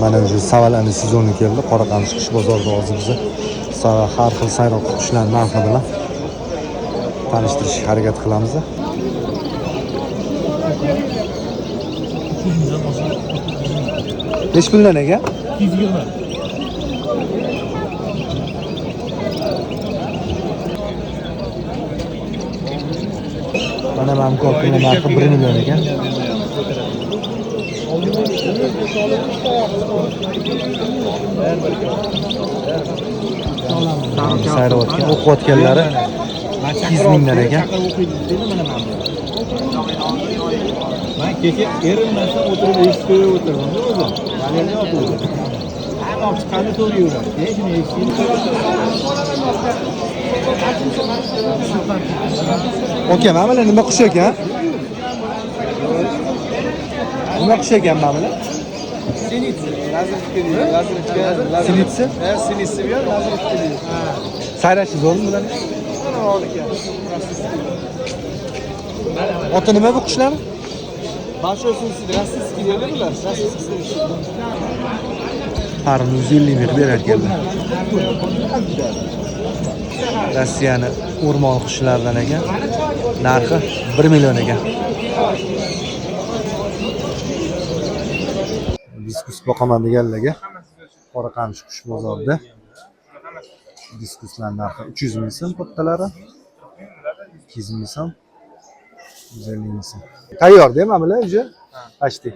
Mana o'sha savalani sezoni keldi. Qoraqamish qush bozorida hozir biza har xil sayroq qushlar narxi bilan tanishtirishga harakat qilamiz. Nechi puldan ekan? 220. Mana mana bu narxi 1 million ekan. Sayrayotgan, o'qiyotganlari 200 mingdan ekan. Man kecha erinmasdan o'tirib eshitib o'tirdim o'zim. Valerni o'tirdim. Hamma olib chiqqanini to'g'ri yuradi. Keyin shuni eshitib. Aka, mana bular nima qush ekan? Nima qush ekan mana bular? Sinitsi, lazerga deydi, lazerga. Sinitsi? Ha, sinitsi bu yer, lazerga deydi. Sayrashi zo'rmi bularni? Mana oldik. Oti nima bu qushlarni? Большой sinitsi, rossiyskiy deydi bular, rossiyskiy sinitsi. Parini 150 ming berar ekanlar. Rossiyani o'rmon qushlaridan ekan. Narxi 1 million ekan. Diskus boqaman deganlarga Qoraqamish qush bozorida diskuslar narxi 300 ming so'm kattalari, 200 ming so'm, 150 ming so'm. Tayyor deymi mana bular уже? Почти.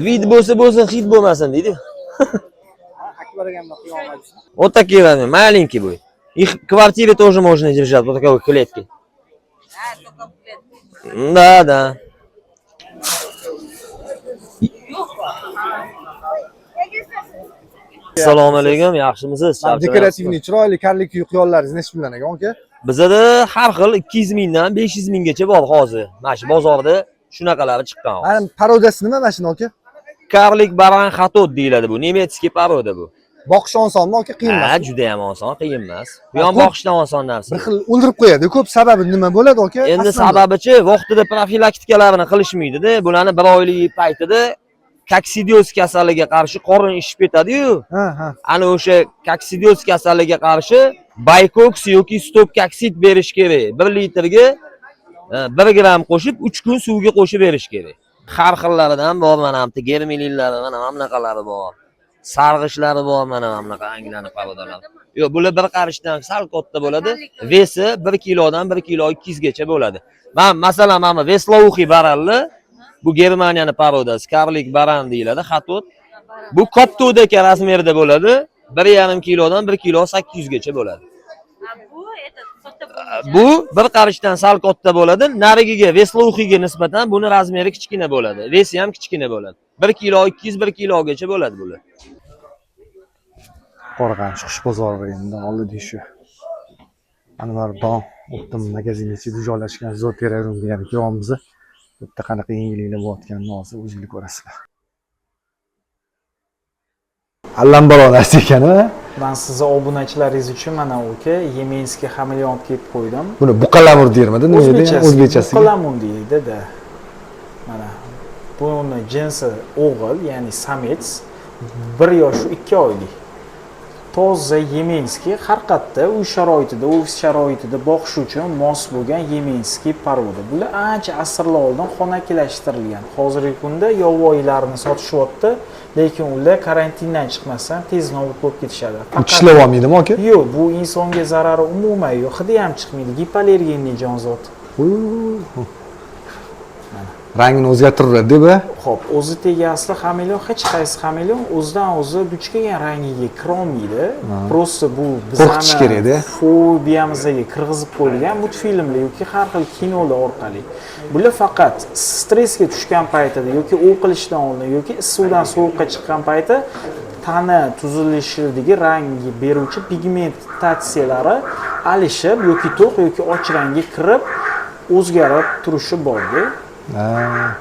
Вид bo'lsa bo'lsin, hid bo'lmasin deydi. Вот такие они, маленькие будет. Их в квартире тоже можно держать, вот такой клетки. Да, да. Assalomu alaykum, yaxshimisiz? Dekorativniy chiroyli karlik quyonlaringiz nechi puldan ekan aka? Bizada har xil 200 mingdan 500 minggacha bor hozir. Mana shu bozorda shunaqalari chiqqan hozir. Mana parodasi nima mana shuni aka? Karlik baran xatot deyiladi bu. Немецкий порода bu. Boqish osonmi aka, qiyin Ha, emasmi? juda ham oson, qiyin emas. Bu ham ko'p- boqishdan oson narsa. Bir xil o'ldirib qo'yadi. Ko'p sababi nima bo'ladi aka? Endi Aslida? sababichi vaqtida profilaktikalarni qilishmaydi-da. Bularni bir oylik paytida koksidioz kasaliga qarshi qorin ishib ketadi-yu. Ha, ha. Ana o'sha koksidioz kasaliga qarshi Baykoks yoki Stop koksid berish kerak. 1 litrga 1 gramm qo'shib 3 kun suvga qo'shib berish kerak. Har xillaridan bor, mana bu germelinlari, mana bunaqalari bor. Sarg'ishlari bor, mana bunaqa anglani parodalari. Yo'q, bular bir qarishdan sal katta bo'ladi. Vesi 1 kilodan 1 kilo 200 gacha bo'ladi. Man masalan, mana Veslouxi baralli, bu Germaniyani parodasi, karlik baran deyiladi, xatot. Bu koptodaka razmerda bo'ladi. 1,5 kilodan 1 kilo 800 gacha bo'ladi. Bu этот katta bo'lmaydi. Bu bir qarishdan sal katta bo'ladi. Narigiga Veslouxiga nisbatan buni razmeri kichkina bo'ladi. Vesi ham kichkina bo'ladi. 1 kilo 200 1 kilogacha bo'ladi bular. Qoraqamish qush bozori endi oldida shu Anvar Don Optim magazini ichida joylashgan Zooterrarium degan kelyapmiz. Bu yerda qanaqa yangiliklar bo'layotganini hozir o'zinglar ko'rasizlar. Allambalo narsa ekan, a? Man sizni obunachilaringiz uchun mana uka yemenskiy xameleon olib kelib qo'ydim. Buni buqalamur dermidi? Nima edi? O'zbekchasiga. Buqalamun deydi-da. Mana buni jinsi o'g'il, ya'ni samets, 1 yosh 2 oylik. Toza yemenskiy har qayerda uy sharoitida, ofis sharoitida boqish uchun mos bo'lgan yemenskiy порода. Bular ancha asrlar oldin xonakilashtirilgan. Hozirgi kunda yovvoyilarni sotishyapti, lekin ular karantindan chiqmasdan tez nobud bo'lib ketishadi. Bu tishlab olmaydimi aka? Yo'q, bu insonga zarari umuman yo'q, hidi ham chiqmaydi. Gipoallergenli jonzot. Rangini o'zgartiraveradi bu. Xo'p, o'zi tegasli xameleon, hech qaysi xameleon o'zidan o'zi duch kelgan rangiga kirolmaydi. Просто bu Qo'rqitish kerak-da. Fobiyamizga kirgizib qo'yilgan multfilmlar yoki har xil kinolar orqali. Bular faqat stressga tushgan paytida yoki ov qilishdan oldin yoki issiqdan sovuqqa chiqqan payti tana tuzilishidagi rangni beruvchi pigmentatsiyalari alishib yoki to'q yoki och rangga kirib O'zgarib turishi borda. Ha.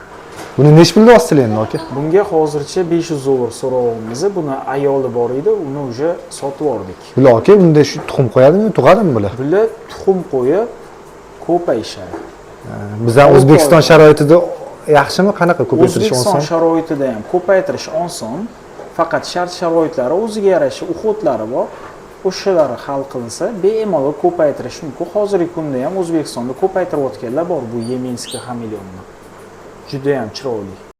Buni nechi pulda olsizlar endi, aka? Bunga hozircha 500 dollar so'rovimiz. Buni ayoli bor edi, uni уже sotib yubordik. Bular, aka, bunda shu tuxum qo'yadimi, tug'adimi bular? Bular tuxum qo'yib ko'payishadi. Bizlar O'zbekiston sharoitida yaxshimi, qanaqa ko'paytirish O'zbekiston oson? Sharoitida ham ko'paytirish oson, faqat shart sharoitlari o'ziga yarasha уход lari bor. O'shalari hal qilinsa, bemalol ko'paytirish mumkin. Hozirgi kunda ham O'zbekistonda ko'paytirayotganlar bor bu йеменский хамелеон ni. Juda ham chiroyli.